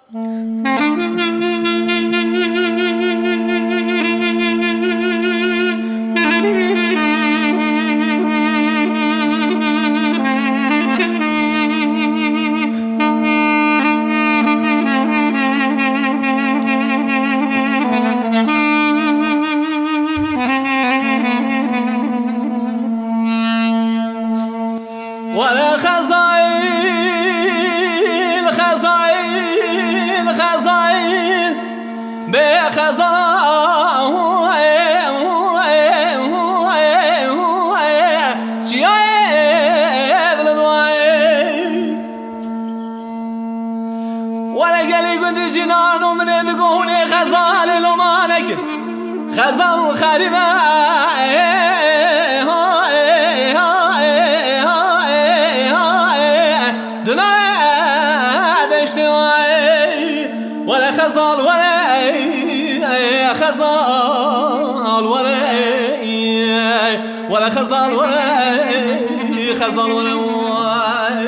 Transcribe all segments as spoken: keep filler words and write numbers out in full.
Were Xezal, Xezal, Xezal, bê Xezal, çiyayê dil dua. Were gelî gundî cinan û min ê digo hûn ê Xezalê loma nekin. Xezal xerîbe, dila deştê wayê. Were Xezal were, Xezal were. Were Xezal were, Xezal were way.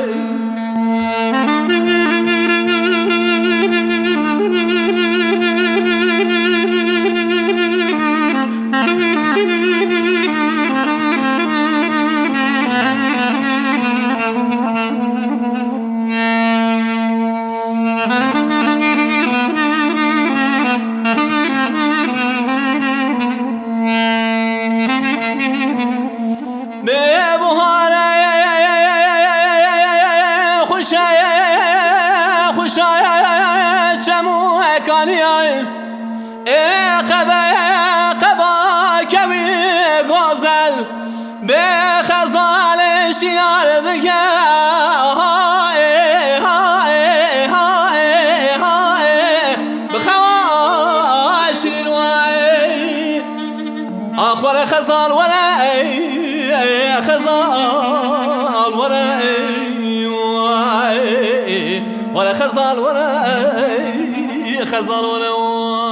Bê buhare xweşe, xweşe çem û ekaniya. Ê qebe, qeba kewî gozel. Bê Xezalê şiyar dike. Ha, ê, ha, ê, ha, ê, ha, ê. Bi xewa şirîn wayê. Ax were Xezal were, ey, ey, Xezal were, ey, way. Were Xezal were, ey, Xezal were, way.